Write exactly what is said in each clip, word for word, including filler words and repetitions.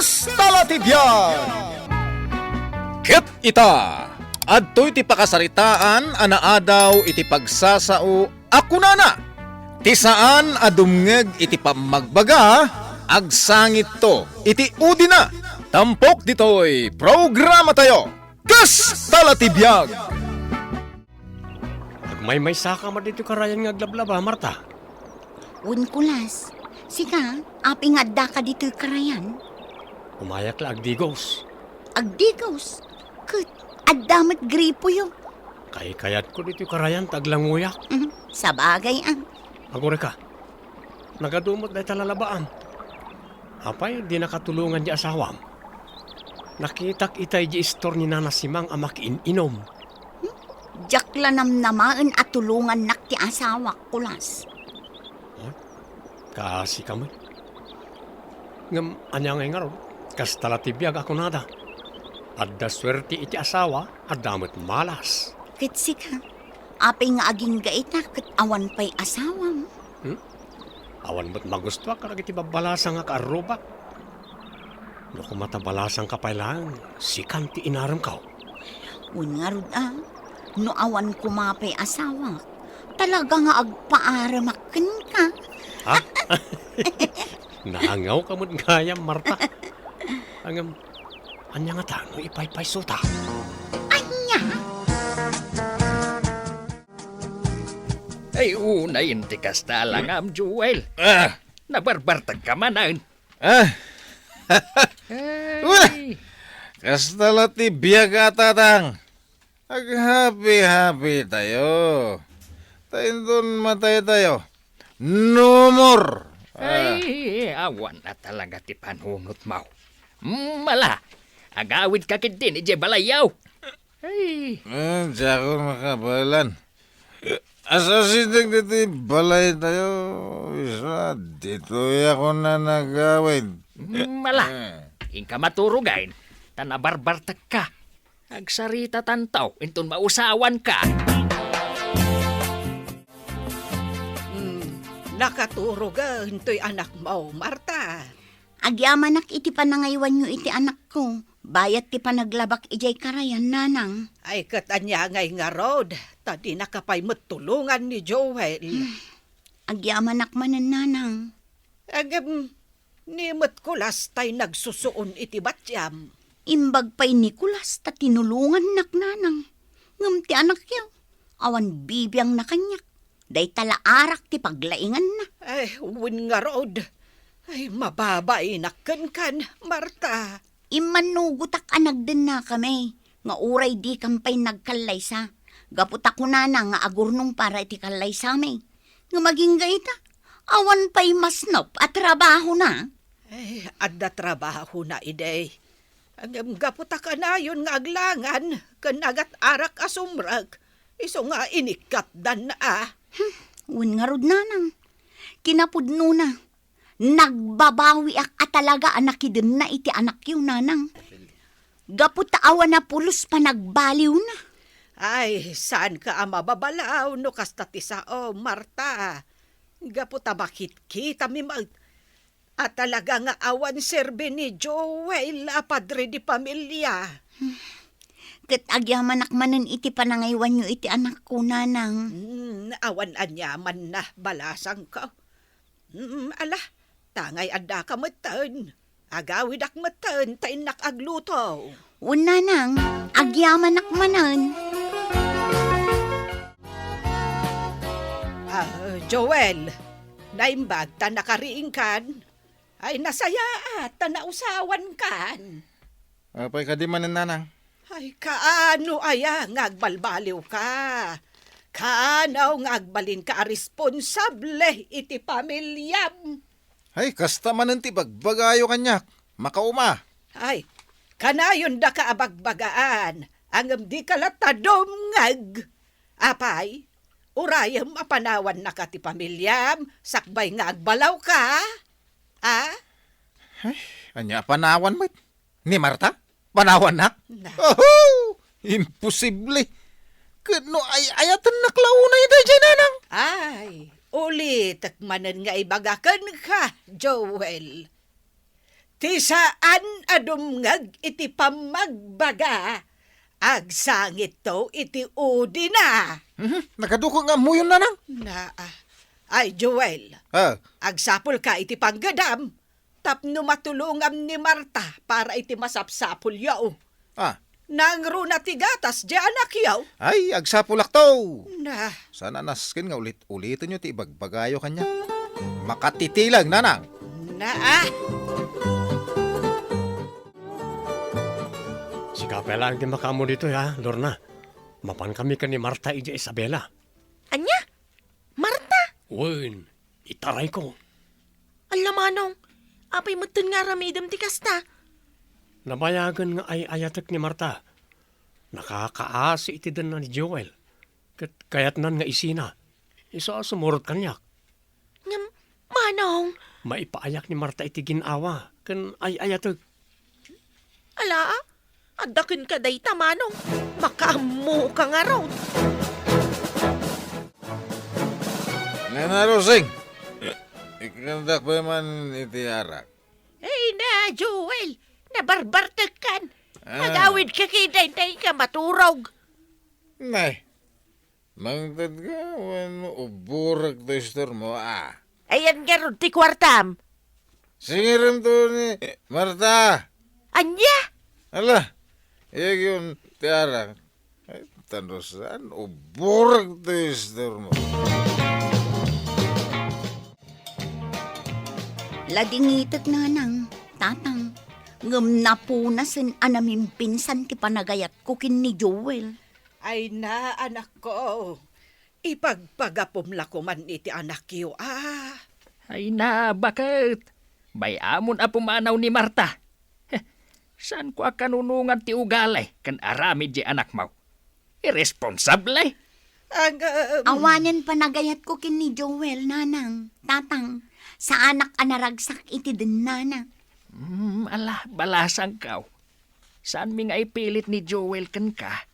Kastala ti biag! Ket ita, adtoy ti pakasaritaan a naadaw iti pagsasao a kunana, "Ti saan a dumngeg iti pammagbaga, agsangitto iti udina." Tampok ditoy programatayo, Kastala ti biag! Agmaymaysaka met ditoy karayan nga aglablaba, Marta? Wen, Kulas. Sika, apay nga addaka ditoy karayan? Umayak la agdigos. Agdigos? Ket adda met gripoyo. Kaykayatko ditoy karayan ta aglangoyak. Mhm. Sabagay, ah. Agurayka. Nagadu met dayta lalabaam. Apay, dinaka tulongan ti asawam? Nakitak ita idiay istor ni Nana Simang a makiin-inom. Hmm? Diak la namnamaen a tulongannak ti asawak, Kulas. Huh? Kaasika met. Ngem ania ngay ngarud? Kasta la ti biag a kunada. Adda suerte iti asawa, adda met malas. Ket sika, apay nga agingga ita ket awan pay asawam? Hmm? Awan met magustuak kadagiti babbalasang a kaarrubak. No koma ta balasangka pay laeng, sikan ti inaremko. Wen ngarud a, no awan koma pay asawak, talaga nga agpaaremak kenka. Ha? Naangawka met gayam, Marta. Ngem, ania ngata no ipaypaysuta? Ania? Ay, unay, inti kasta la ngem, Joel. Ah. Nabarbartagka manen. Ah. Ay. Wah! Kasta la ti biag a, Tatang. Aghappy-happy tayo. Ta inton matay tayo, no more. Ah. Ay, awan a talaga ti panunotmo. Mm, ala, agawidka ketdin idiay balayyo. Ay. Ah, diakon makabaelan. Asasitek ditoy balay tayo, isu a ditoyak unay agawid. Mm, ala, eh. Inka maturogen, ta nabarbartekka. Agsaritatanto inton mausawanka. Mm, nakaturogen toy anakmo, Marta. Agyamanak iti panangaywanyo iti anakko, bayat ti panaglabak idiay karayan, Nanang. Ay, ket ania ngay ngarud, ta dinaka pay met tulongan ni Joel? Agyamanak manen, Nanang. Ngem, ni met Kulas tay nagsusuon iti batiam. Imbag pay ni Kulas ta tinulongannak, Nanang. Ngem ti anakyo, awan bibiangna kaniak. Dayta la arak ti paglainganna. Ay, wen ngarud. Ay, mababainak kenkan, Marta. Immannugotak a nagdennakami, nga uray dikam pay nagkallaysa. Gapu ta kunana nga agurnong para iti kallaysami. Ngem agingga ita, awan pay masnop a trabahona. Ay, adda trabahona idi. Ngem gapu ta kanayon nga aglangan ken agat-arak a sumrek, isu nga inikkatdan a. Hmm, wen ngarud, Nanang. Kinapudnona, nagbabawiak a talaga a nakidenna iti anakyo, Nanang. Gapu ta awan a pulos panagbaliwna. Ay, saanka a mababalaw no kasta ti sao, Marta. Gapu ta makitkitami met a talaga nga awan serbi ni Joel a padre de pamilia. Ket agyamanak manen iti panangaywanyo iti anakko, Nanang. Hmm, awan aniamanna, balasangko. Hmm, ala, tangay addaka metten. Agawidak metten ta innak agluto. Wen, Nanang, agyamanak manen. Ah, Joel, naimbag ta nakariingkan? Ay, nasayaat ta nausawankan. Apay kadi manen, Nanang? Ay, kaano aya nga agbalbaliwka? Kaano nga agbalinka a responsable iti pamiliam? Ay, kasta manen ti bagbagayo kaniak. Makauma. Ay, kanayon daka a bagbagaan, ngem dika latta dumngeg. Apay, urayem a panawannaka ti pamiliam sakbay nga agbalawka? A? Ay, ania a panawan met? Ni Marta? Panawannak? Na. Oho! Imposible! Ket no ay-ayatennak la unay daydiay, Nanang? Ay, ulitek manen nga ibaga kenka, Joel. Ti saan a dumngeg iti pammagbaga, agsangitto iti udina. Mhm, nagaduko nga ammoyon, nanang. Naa. Ay, Joel, Ah, agsapulka iti panggedam tapno matulongam ni Marta para iti masapsapulyo. Ah. Nangruna ti gatas, di anakyo? Ay, agsapulakto. Na. Saan a nasken nga ulit-ulitenyo ti ibagbagayo kaniak. Makatitilag, nanang. Na, ah. Sika pay laeng ti makaammo ditoy, ha, Lorna. Mapan kami ken ni Marta idiay Isabela. Ania? Marta? Wen, itarayko. Alla, Manong, apay metten nga aramidem ti kasta? Nabayagen nga ay-ayatek ni Marta. Nakakaasi iti denna ni Joel. Ket kayatnan nga isina. Isu a sumurot kaniak. Ngem, Manong. Maipaayak ni Marta iti gin-awa ken ay-ayatek. Ala, adda kenka dayta, Manong. Makaammoka ngarud. Ngana, Rosing, ikkandak pay man iti arak. Ay na, Joel, nabarbartekkan. Ah. Agawidka ket dayta nga maturog. Nay, mangted ka wenno uborek ti istormo, a? Ayan ngarud ti kuartam. Singiramto ni Marta. Ania? Ala, iyagyon ti arak. Ay, ta no saan, uborek ti istormo. Ladingitek, nanang, tatang, ngem napunasen a namimpinsan ti panagayatko ken ni Joel. Ay na, anakko, ipagpagapom la koman iti anakyo, a. Ay na, baket. Bay-amon a pumanaw ni Marta. Heh, saanko a kanunongan ti ugali ken aramid ti anakmo. Irresponsable. Ang, um, Awanen panagayatko ken ni Joel, nanang, tatang. Saanak a naragsak iti dennana. Hmm, ala, balasangko. Saanmi nga ipilit ni Joel kenka.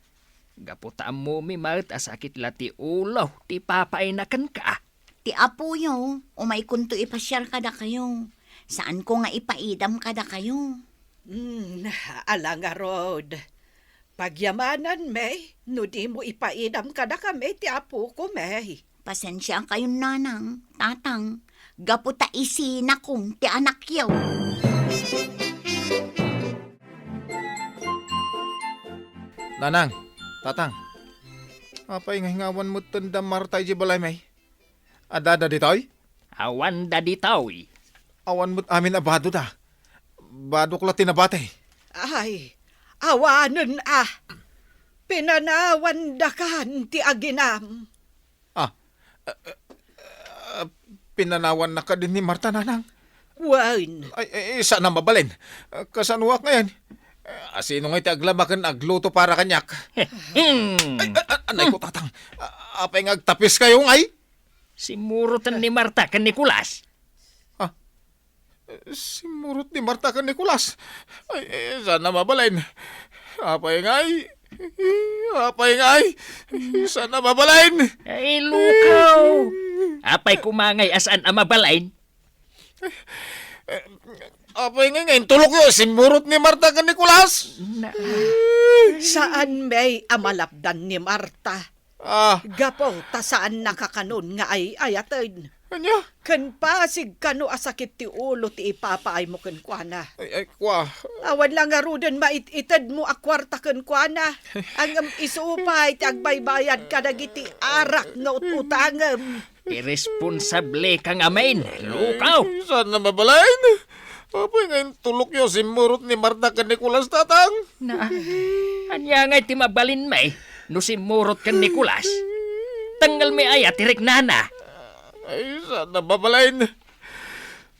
Gapu ta ammomi met a sakit la ti ulo ti papaayna kenka. Ti apoyo, umaykonto ipasiar kadakayo. Saanko nga ipaidam kadakayo. Hmm, ala ngarud. Pagyamananmi no dimo ipaidam kadakami ti apokami. Pasensiakayon, nanang, tatang, gapu ta isinakon ti anakyo. Nanang, tatang, apay nga awan metten da Marta idiay balaymi? Addada ditoy? Awanda ditoy. Awan met amin a badoda. Badok la ti nabati. Ay, awanen a. Pinanawandakan ti aginam. Ah, eh, eh, eh, pinanawannak kadi ni Marta, nanang? Wen. Ay, ay, saan a mabalin. Eh, kasanoak ngayen? Eh, asino ngay ti aglaba ken agluto para kaniak? Hmm. Ay, ay, ay, anay ko, tatang. Ah, apay nga agtapiskayo ngay? Simmuroten ni Marta ken Nicolas. Ah, Simmurot ni Marta ken Nicolas. Ay, eh, saan a mabalin? Apay ngay? Apay ngay? Saan a mabalin? Ay, lukaw! Apay koma ngay a saan a mabalin? Eh, apay ngay nga intulokyo? Simmurot ni Marta ken Nicolas? Na- Saan may a malapdan ni Marta? Ah. Gapu ta saanna kakanon nga ay-ayaten. Ania? Ken pasig kano a sakit ti ulo ti ipapaaymo kenkuana. Ay, ay, kwa. Awan la ngaruden mait-itedmo a kuarta kenkuana. Ngem isu pay ti agbaybayad kadagiti arak nga ut-utangem. Irresponsableka ngamin, lukaw. Ay, saan a mabalin? Apay nga intulokyo simmurot ni Marta ken Nicolas, tatang? Na, ania ngay ti mabalinmi no simmurot ken Nicolas? Tengngelmi aya ti riknana? Ay, saan a mabalin?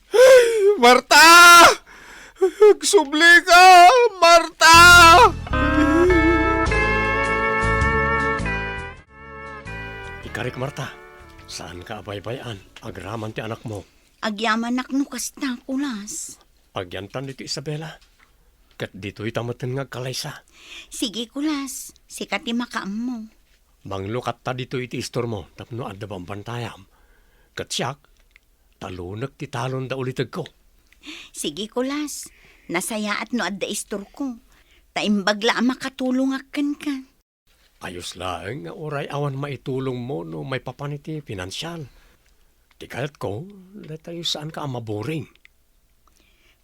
Ay, Marta! Agsublika, Marta! Ikarik, Marta, saanka a baybay-an agraman ti anakmo. Agyamanak no kasta, Kulas. Agyantan ditoy Isabela, ket ditoyta metten nga agkalaysa. Sige, Kulas, sika ti makaammo. Manglukatta ditoy iti istormo tapno adda bambantayam. Ket siak, talonek ti talon da ulitegko. Sige, Kulas. Nasayaat no adda istorko. Ta imbag la a makatulongak kenka. Ayos laeng nga uray awan maitulongmo no maipapan iti pinansial. Ti kayatko, daytayo saanka a maburing.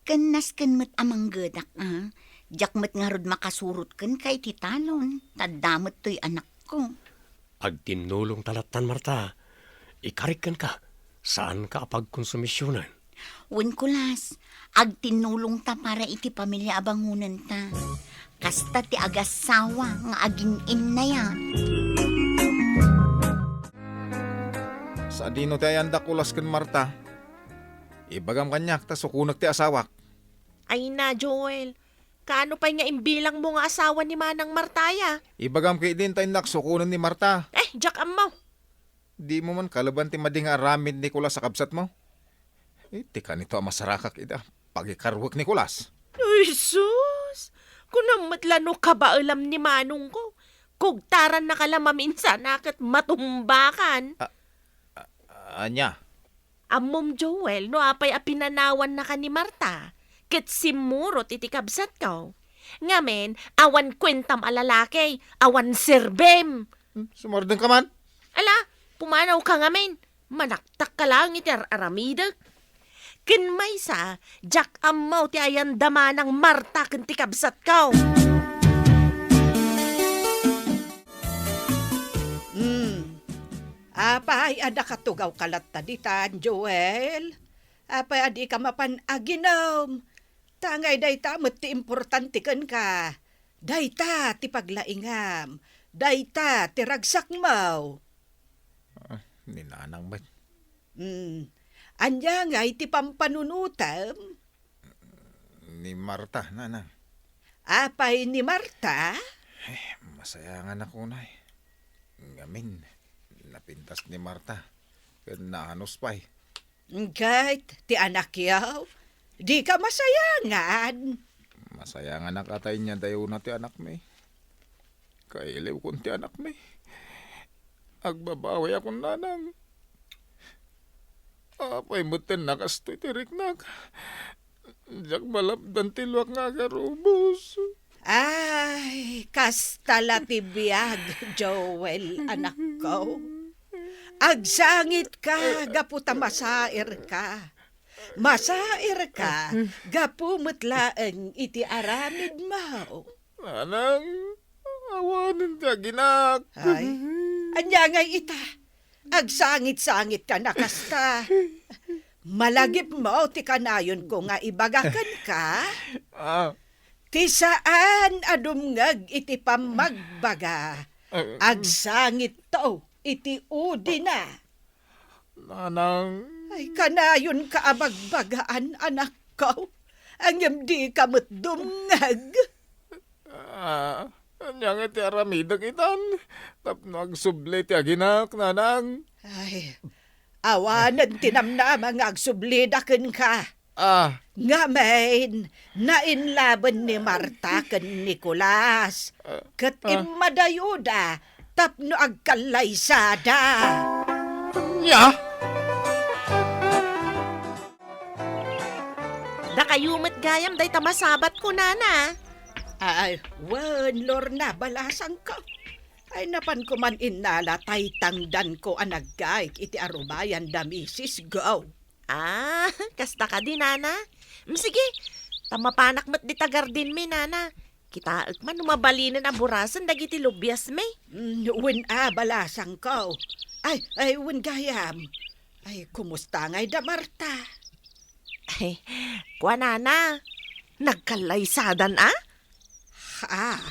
Ken nasken met a manggedak, a. Diak met ngarud makasurot kenka iti talon, ta adda met toy anakko. Agtinnulongta lattan, Marta. Ikarik kenka, saanka a pagkonsumisionen. Wen, Kulas, agtinnulongta para iti pamilia a bangonenta. Kasta ti agassawa nga agin-innayat. Sadino ti ayandak, Kulas ken Marta? Ibagam kaniak ta sukonek ti asawak. Ay na, Joel. Kaano pay nga imbilangmo nga asawa ni Manang Marta ya? Ibagam ketdin ta innak sukonen ni Marta. Eh, diak ammo. Dimo man kaleban ti madi nga aramid ni Kulas a kabsatmo? Eh, ti kanito a masarakak ida, pagikarwek ni Kulas. Ay, sus! Kunam met la no kabaelam ni manongko. Kugtarannaka la maminsan a ket matumbakan. A-, a-, ania? Ammom, Joel, no apay a pinanawannaka ni Marta, ket simmurot iti kabsatko. Ngamin, awan kuentam a lalaki, awan serbim. Hmm, sumardengka man? Ala, pumanawka ngamin. Manaktakka laeng iti ar-aramidek. Ken maysa, diak ammo ti ayan da Manang Marta ken ti kabsatko. Hmm. Apay a nakatugawka latta ditan, Joel? Apay a dika mapan aginem? Ta ngay dayta met ti importante kenka. Dayta ti paglaingam. Dayta ti ragsakmo. Ah, ni Nanang met. Hmm. Ania ngay ti pampanunotem? Ni Marta, Nanang. Apay ni Marta? Eh, masayanganak unay. Ngamin, napintas ni Marta. Ken naanus pay. Ket ti anakyo, dika masayangan. Masayanganak a ta inyadayona ti anakmi. Kailiwkon ti anakmi. Agbabawiakon, Nanang. Apay metten a kastoy ti riknak? Diak malapdan ti luak nga agarubos. Ay, kasta la ti biag, Joel, anakko. Agsangitka gapu ta masairka. Masairka gapu met laeng iti aramidmo. Nanang, awanen ti aginak. Ay, ania ngay ita? Agsangit-sangitka a kasta. Malagipmo ti kanayonko nga ibaga kenka? Ah. Ti saan a dumngeg iti pammagbaga, ah, agsangitto iti udina. Nanang. Ay, kanayonka a bagbagaan, anakko. Ngem dika met dumngeg. Ah, ania nga ti aramidek itan? Tapno agsubli ti aginak, Nanang. Ay, awanen ti namnama nga agsublida kenka. Ah. Ngamin, nainlaben ni Marta ken Nicolas, ah, ket ah, immadayoda tapno agkallaysada. Ania? Dakayo met gayam dayta masabatko, Nana. Ay, wen, Lorna, balasangko. Ay, napanko man innala tay tangdanko a naggaik iti arubayan da Misis Go. Ah, kasta kadi, Nana? Mm, sige, ta mapanak met dita gardinmi, Nana. Kitaek man no mabalinen a burasen dagiti lubiasmi. Mm, wen a, balasangko. Ay, ay, wen gayam. Ay, kumusta ngay da Marta? Ay, kua, Nana, nagkallaysadan a? Ah.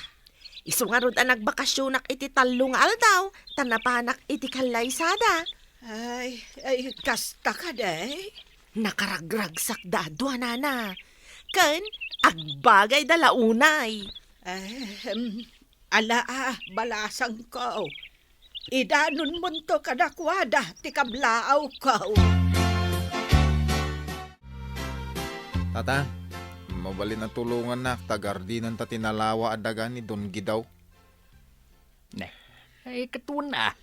Isu ngarud a nagbakasionak iti tallo nga aldaw, ta napanak iti kallaysada. Ay, ay, kasta kadi? Nakaragragsakda a dua, Nana. Ken agbagayda la unay. Ahem, ala a, balasangko. Idanonmonto kadakuada ti kablaawko. Tata, mabalin a tulongannak ta gardinenta ti nalawa a daga ni Don Gidaw. Ne, ay, katuon a.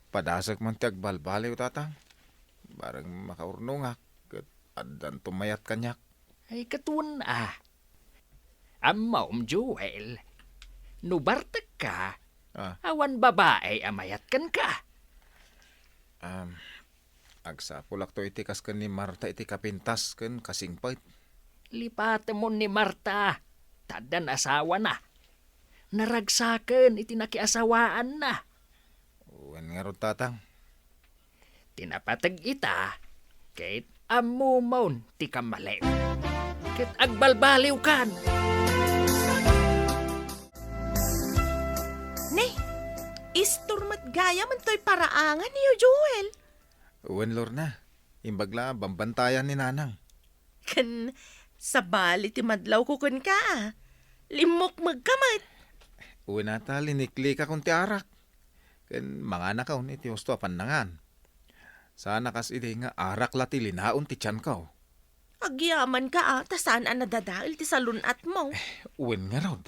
Padasek man ti agbalbaliw, Tata. Bareng makaurnongak, ket addanto mayat kaniak. Ay, ket wen a. Ammom, Joel, no bartekka, Ah. awan babai a mayat kenka. Um, agsapulakto iti kas ken ni Marta iti kapintas ken kasingpet. Lipatemon ni Marta, ta addan asawana. Naragsaken iti nakiasawaanna. Wen ngarud, Tatang. Ti napateg ita, ket ammomon ti kammalem. Ket agbalbaliwkan. Ne, istor met gayam toy paraangan ni Joel. Wen, Lorna, imbag la bambantayan ni Nanang. Ken sabali ti madlawko kenka, a. Limmukmegka met. Wen a ta, liniklikakon ti arak. Ken manganakon iti husto a pannangan. Sana kas idi nga arak la ti linaon ti tianko. Agyamanka, a, ta saan a nadadael ti salun-atmo. Wen ngarud.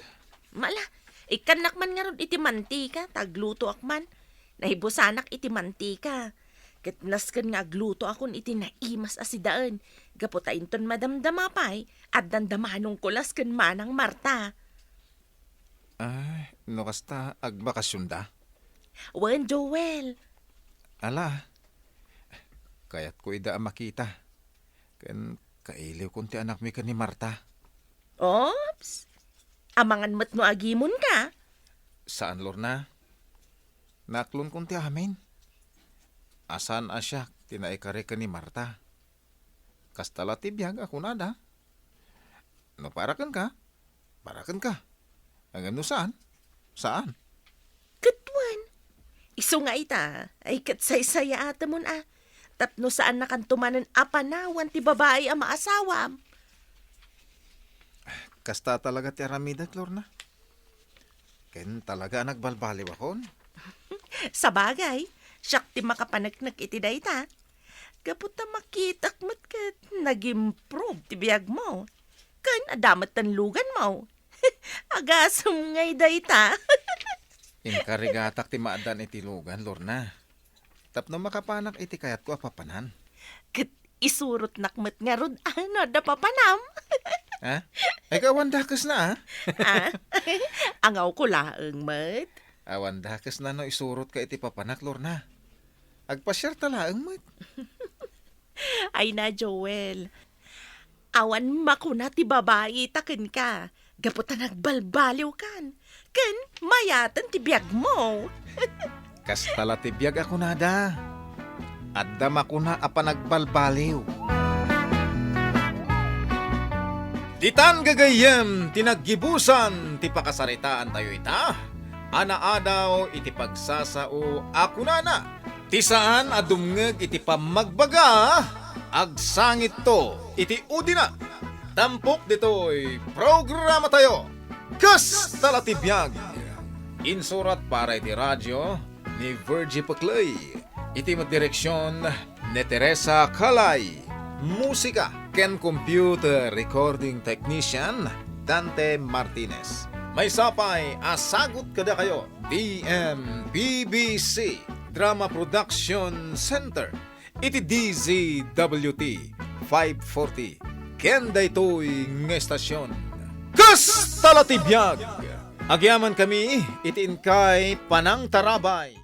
Mala, ikkannak man ngarud iti mantika, ta aglutoak man. Naibusanak iti mantika. Ket nasken nga aglutoakon iti naimas a sidaen, gapu ta inton madamdama pay, addan da Manong Kulas ken Manang Marta. Ay, no kasta, agbakasionda? Wen, Joel. Ala, kayatko ida a makita. Ken kailiwkon ti anakmi ken ni Marta. Oops! Amangan met no agimonka. Saan, Lorna. Naaklonko ti amin. A saan a siak ti naikari ken ni Marta. Kasta la ti biag a kunada. No para kenka, para kenka. Ngem no saan, saan. Ket wen, isu nga ita, ay ket saysayaatemon a, tapno saannakanto manen a panawan ti babai a maasawam. Kasta talaga ti aramidek, Lorna. Ken talaga a nagbalbaliwakon. Sabagay, siak ti makapaneknek iti dayta. Gapu ta makitak met ket nag-improve ti biagmo. Ken adda met ti luganmo. Agasem ngay dayta. Inkarigatak ti maaddaan iti lugan, Lorna. Tapno makapanak iti kayatko a papanan. Ket isurotnak met ngarud a no adda papanam. Ha? Ay, awan dakesna, a? A? Angawko laeng met. Awan dakesna no isurotka iti papanak, Lorna. Agpasiarta laeng met. Ay na, Joel. Awan makuna ti babai ta kenka, gapu ta nagbalbaliwkan, ken mayaten ti biagmo. Kasta la ti biag a kunada. Adda makuna a panagbalbaliw. Ditan gagayyem ti naggibusan ti pakasaritaantayo ita a naadaw iti pagsasao a kunana, ti saan a dumngeg iti pammagbaga, agsangitto iti udina. Tampok ditoy programatayo, Kasta la ti Biag. Insurat para iti radio ni Virgie Peclay. Iti met direksion ni Teresa Calay. Musika ken computer recording technician, Dante Martinez. Maysa pay a sagut kadakayo, D M P B C Drama Production Center, iti D Z W T five forty, ken daytoy nga estasion. Kasta la ti biag! Agyamankami iti inkay panangtarabay.